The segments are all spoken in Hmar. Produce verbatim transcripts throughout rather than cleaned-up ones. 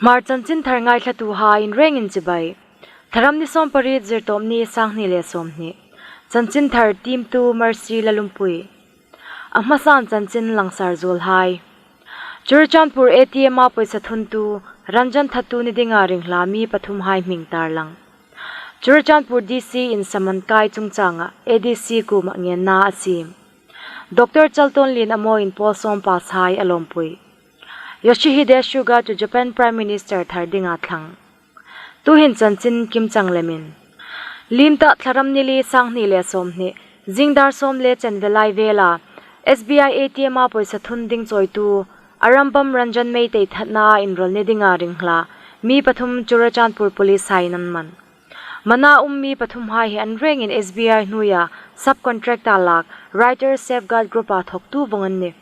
Hmar chanchinthar ngaithlatuhai in rengin chibai. Thlaram ni sawmpariet, Zirtawpni, sanghni le sawmhni. Chanchinthar tiemtu Mercy Lalumpui. A hmasan chanchin langsar zuolhai. Churachandpur A T M-a pawisa thuntu, Ranjan thattu ni dinga ringhla mi pathumhai hming tarlang. Churachandpur D C in saman kai chungchanga A D C kuoma ngenna a siem. Doctor Chaltonlien Amo in pawl sawm pass-hai a lawmpui. Yoshihide Suga chu Japan Prime Minister thar dinga thlang. Tuhin chanchin kimchang lemin. Liem ta, Thlaram ni li, sanghni le sawmhni, zing dar sawm le chanve lai vela S B I A T M-a pawisa thun ding chawitu Arambam Ranjan Meitei thatna inrawl ni dinga ringhla mi pathum Churachandpur Police-hai'n an man. Mana um mi pathumhai hi an rengin S B I hnuoia subcontractor lak Writers Safeguard Group-a thawktu vawng an nih.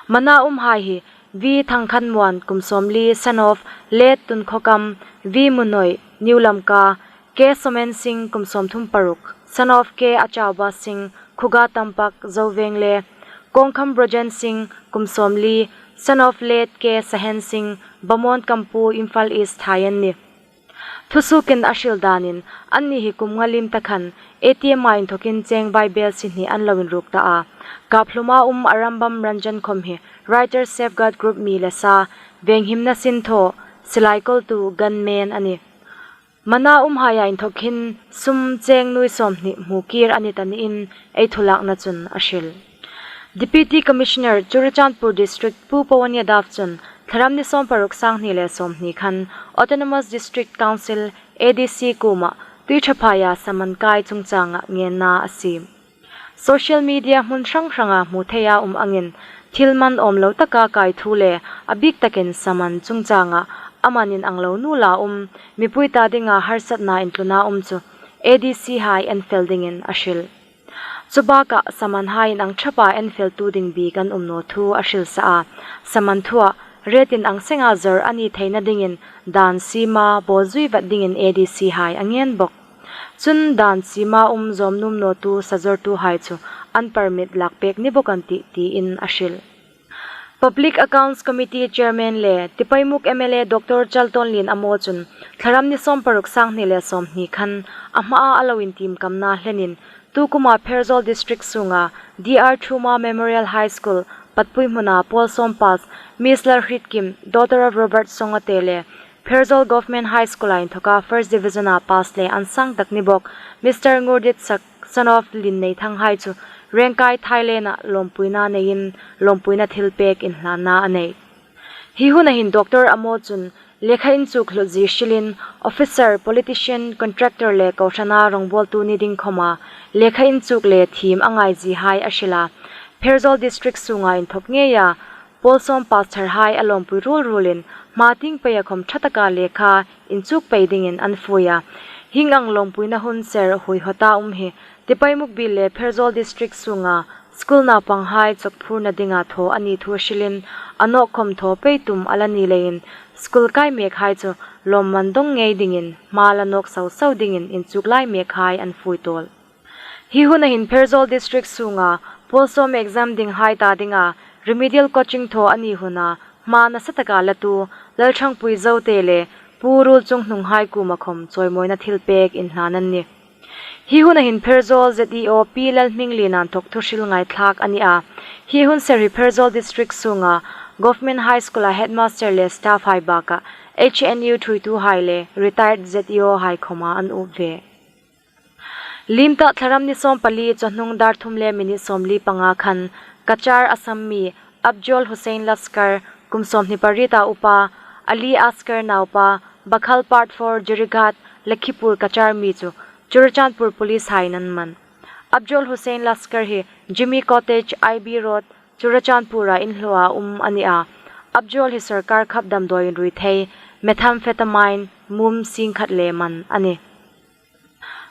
Mana umhai hi V Thangkhanmuan, kum sawmli, son of late Tunkhokam, V Munoi, New Lamka, K Somen Singh, kum sawmthum paruk, son of K Achauba Singh, Khuga Tampak, Zoveng le Kongkham Brojen Singh, kum sawmli, son of late K Sahen Singh, Bamon Kampu, Imphal East thai an nih. Thusuokin a hril danin, anni hi kum nga liem ta khan A T M-a inthokin cheng vaibelsie hni an lo inruk ta a. Kaphluma um Arambam Ranjan khom hi Writers Safeguard Group mi le sa, venghimna sin thaw, silai kawltu, gunman a nih. Mana umhaia inthok hin sum cheng nuoi sawmhni hmu kir a ni ta niin ei thu lakna chun a hril. Deputy Commissioner Churachandpur District Pu Pawan Yadav chun Thlaram ni sawmparuk, sanghni le sawmhni khan Autonomous District Council, A D C kuoma Tuiṭhaphaia saman kai chungchanga ngenna a siem. Social media hmun hrang hranga hmu theia um angin thil man awm lo taka kai thu le a bik takin saman chungchanga a man inang lo nuola um, mipui ta dinga harsatna intluna um chu A D C-hai en fel dingin a hril. Chubaka samanhai inang ṭhapa en feltu ding bik an um naw thu a hril sa a. Saman thua rate inang senga zawr a ni theina dingin dan siema bawzui vat dingin A D C-hai a ngen bawk. Chun dan siema um zawm nuom nawtu sa zawrtuhai chu an permit lak pek ni bawk an tih, tiin a hril. Public Accounts Committee Chairman le Tipaimukh M L A Doctor Chaltonlien Amo chun Thlaram ni sawmparuk, sanghni le sawmhni khan a hmaa a lo intiem kamna hlenin, tukuma Pherzawl District sunga D R Thruma Memorial High School, Patpui hmuna pawl sawm pass, Miss Lalhrietkim, daughter of Robert Songote le Pherzawl Government High School-a inthoka First Division-a pass le an sang tak ni bawk Mister Ngurditsak, son of Lienneithanghai chu Rengkai, Thailand-a lawmpuina neiin lawmpuina thilpek inhlanna a nei. Hi huna hin Doctor Amo chun lekha inchuk hlut zie hrilin officer, politician, contractor le kohrana rawngbawltu ni ding khoma lekha inchuk le thiem a ngai ziehai a hril a. Pherzawl District sunga inthok ngeia pawl sawm pass tharhai a lawmpui ruol ruolin hma tieng peia khom ṭha taka lekha inchuk pei dingin an fui a. Hieng ang lawmpuina hun ser hui hawta um hi Tipaimukh Biel le Pherzawl District sunga school naupanghai chawkphurna dinga thaw a ni thu hrilin, a nawk khom thaw pei tum a la ni leiin school kai mekhai chu lawmman dawng ngei dingin hma la nawk sau sau dingin inchuk lai mekhai an fui tawl. Hi huna hin Pherzawl District sunga pawl sawm exam dinghai ta dinga remedial coaching thaw a ni huna hma nasa taka latu Lalthangpui Zote le Pu Ruolchunghnunghai kuoma khom chawimawina thilpek inhlan an nih. Hi huna hin Pherzawl Z E O Pi Lalhminglien inthok thuhril ngaithlak a ni a. Hi hun ser hi Pherzawl District sunga Government High School-a headmaster le staff-hai baka H N U thuoituhai le retired Z E O-hai khoma an up ve. Liem ta, Thlaram ni sawmpali chawhnung dar thum le minute sawmli panga khan Cachar Assam mi Abjol Hussain Laskar, kum sawmhni pariet-a upa, Ali Askar naupa, Bakhal Part four, Jirighat, Lakhipur Cachar mi chu Churachandpur Police-hai'n an man. Abjol Hussain Laskar hi Jimmy Cottage, I B Road, Churachandpur-a inhlua um a ni a. Abjol hi sorkar khap damdawiin ruithei methamphetamine mum singkhat le man a nih.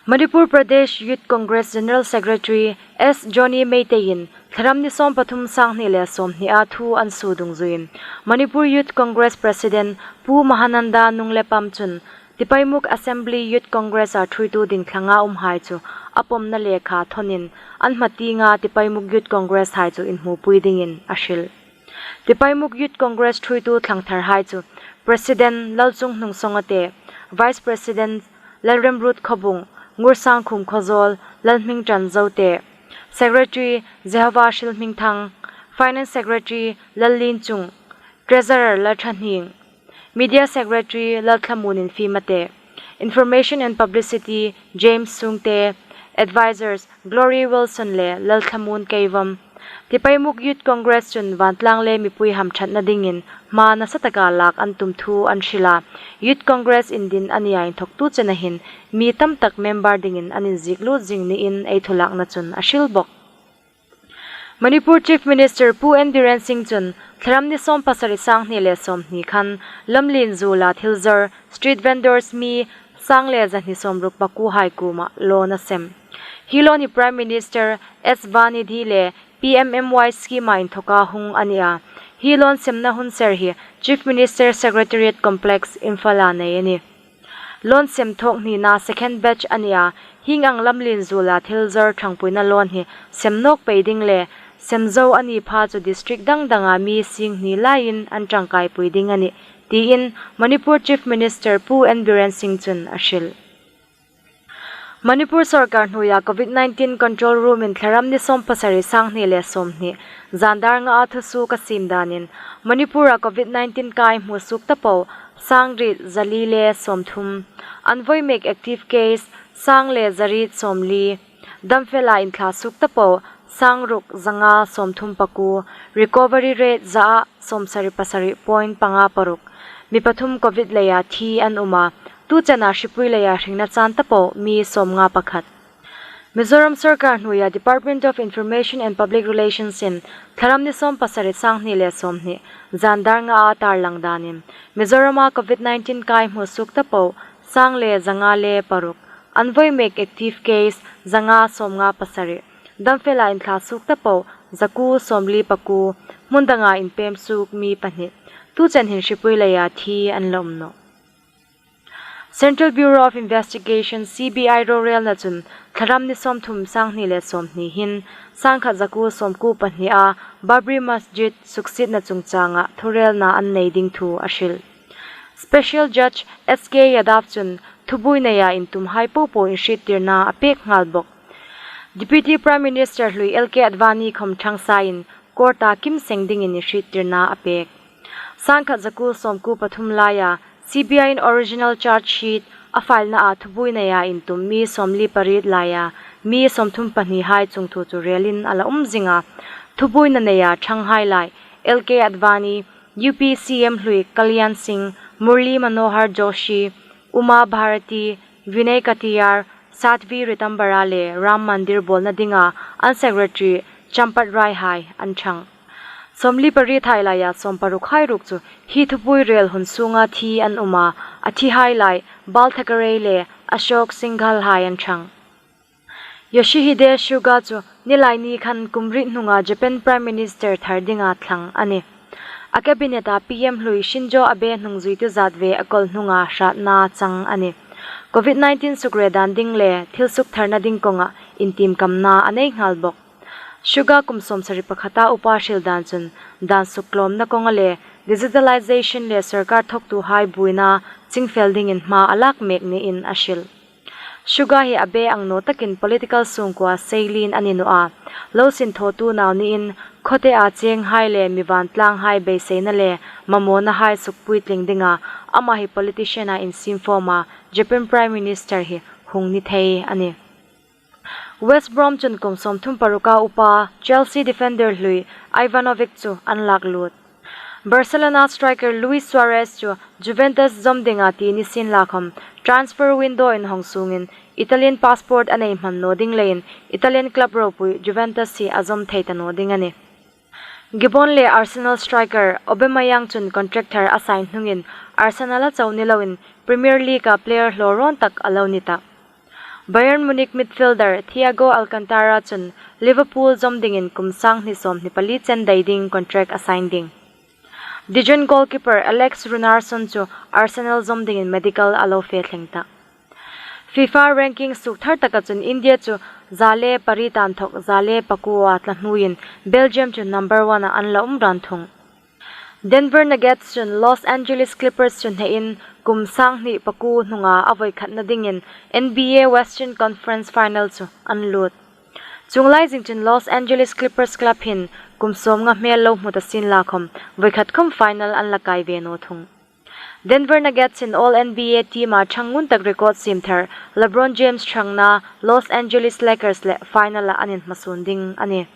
Manipur Pradesh Youth Congress General Secretary S Johnny Meitei-in Thlaram ni sawmpathum, sanghni le sawmhni-a thu an suo dungzuiin, Manipur Youth Congress President Pu Mahananda Nunglepam chun Tipaimukh Assembly Youth Congress-a thuoitu dingthlanga umhai chu a pawmna lekha thonin an hmatienga Tipaimukh Youth Congress-hai chu inhmupui dingin a hril. Tipaimukh Youth Congress thuoitu thlangtharhai chu President Lalchunghnung Songate, Vice President Lalremruot Khawbung, Ngursangkhum Khawzawl, Lalhmingtan Zote, Secretary Jehova Hrilhmingthang, Finance Secretary Lallinchung, Treasurer Lalthahning, Media Secretary Lalthlamuon Infimate, Information and Publicity James Sungte, Advisors Glory Wilson le Lalthlamuon Keivom. Tipaimukh Youth Congress chun vantlang le mipui hamṭhatna dingin hma nasataka lak an tum thu an hril a. Youth Congress indin a nia inthawktu chena hin mi tamtak member dingin an inziek lut zing niin ei thu lakna chun a hril bawk. Manipur Chief Minister Pu N Biren Singh chun Thlaram ni sawm pasari, sanghni le sawmhni khan lamlien zuola thil zawr, street vendors mi sang le zahni sawmruk pakuohai kuoma loan a sem. Hi loan hi Prime Minister S V A Nidhi le P M M Y scheme-a inthawka hung a ni a. Hi loan semna hun ser hi Chief Minister Secretariat Complex, Imphal-a nei a nih. Loan sem thawk hnina second batch a ni a, hieng ang lamlien zuola thil zawr ṭhangpuina loan hi sem nawk pei ding le sem zo a ni pha chu district dang danga mi singhni laiin an ṭangkaipui ding a nih, tiin Manipur Chief Minister Pu N Biren Singh chun a hril. Manipur sawrkar hnuoia Covid nineteen Control Room-in Thlaram ni sawm pasari, sanghni le sawmhni, zan dar ngaa thusuok a siem danin, Manipur-a Covid nineteen kai hmu suok ta po, sang riet zali le sawmthum, an vawi mek active case, sang le zariet sawmli, damfela inthla suok ta po, sang ruk zanga sawmthum pakuo, recovery rate zaa sawmsari pasari point panga paruk. Mi pathum Covid leia thi an um a, tu chena hripui leia hringna chan ta po mi sawmnga pakhat. Mizoram sawrkar hnuoia Department of Information and Public Relations-in Thlaram ni sawm pasari, sanghni le sawmhni, zan dar ngaa tarlang danin, Mizoram-a Covid nineteen kai hmu suok ta po, sang le zanga le paruk, an vawi mek active case, zanga sawmnga pasari, damfela inthla suok ta po, zakuo sawmli pakuo, hmun danga inpem suok mi pahni. Tu chen hin hripui leia thi an la um nawh. Central Bureau of Investigation, C B I, rorelna chun Thlaram ni sawmthum, sanghni le sawmhni hin, sangkhat zakuo sawmkuo pahni-a Babri Masjid suksietna chungchanga thurelna an nei ding thu a hril. Special Judge S K Yadav chun thubuoi neia intumhai popo inhriettirna a pek nghal bawk. Deputy Prime Minister hlui L K Advani khawm ṭhangsain court-a kim seng dingin inhriettirna a pek. Sangkhat zakuo sawmkuo pathum laia C B I-in original charge sheet a file-naa thubuoi neia intum mi sawmli pariet laia mi sawmthum pahnihai chungthu chu relin a la um zing a. Thubuoina neia ṭhanghai lai L K Advani, U P C M hlui Kalyan Singh, Murli Manohar Joshi, Uma Bharati, Vinay Katiyar, Sadhvi Ritambara le Ram Mandir bawlna dinga an secretary Champat Rai hai an ṭhang. Sawmli pariethai laia sawmparukhai ruok chu hi thubuoi rel hun sunga thi an um a, a thihai lai Bal Thackeray le Ashok Singhal hai an ṭhang. Yoshihide Suga chu Nilaini khan kum riet hnunga Japan Prime Minister thar dinga thlang a nih. A cabinet-a P M hlui Shinzo Abe hnungzuitu zat ve a kawl hnunga hratna chang a nih. Covid nineteen sukre dan ding le thil suktharna ding kawnga intiemkamna a nei nghal bawk. Suga kum sawmsari pakhata upa hril dan chun dan suktlawmna kawnga le digitalization le sawrkar thawktuhai buoina chingfel dingin hma a lak mek niin a hril. Suga hi a be ang naw takin political sungkuoa seilien a ni naw a. Lo sinthawtu nau niin khawtea chenghai le mi vantlanghai beiseina le mamawnahai sukpuitling dinga ama hi politician-a insiemfawma Japan Prime Minister hi hung ni thei a nih. West Brom chun kum sawmthum paruka upa Chelsea defender hlui Ivanovic chu an lak lut. Barcelona striker Luis Suarez chu Juventus zawm dinga ti ni sienla khawm, transfer window inhawng sungin Italian passport a nei hman naw ding leiin Italian club ropui Juventus hi a zawm thei ta naw ding a nih. Gabon le Arsenal striker Aubameyang chun contract thar a sign hnungin Arsenal-a chau ni loin Premier League-a player hlawrawn tak a lo ni tah. Bayern Munich midfielder Thiago Alcantara chun Liverpool zawm dingin kum sanghni sawmhni pali chen dai ding contract a sign ding. Dijon goalkeeper Alex Runarsson chu Arsenal zawm dingin medical a lo fe thleng tah. FIFA ranking sukthar taka chun India chu za le pariet inthawk za le pakuoa tla hnuoiin Belgium chu number one-a an la um ran thung. Denver Nuggets chun Los Angeles Clippers chu hnein kum sang hni pakuo hnunga a vawikhatna dingin N B A Western Conference Final chu an lut. Chuong lai zing chun Los Angeles Clippers club hin kum sawmnga hmel lo hmu ta sien la khawm, vawikhat khawm final an la kai ve naw thung. Denver Nuggets in All N B A team-a ṭhang ngun tak record siem thar LeBron James ṭhangna Los Angeles Lakers le final-a an inhmasun ding a nih.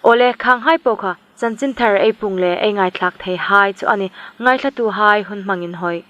Awle, khanghai po kha, chanchin thar ei puong le ei ngaithlak theihai chu a nih, ngaithlatuhai hun hmang inhawi.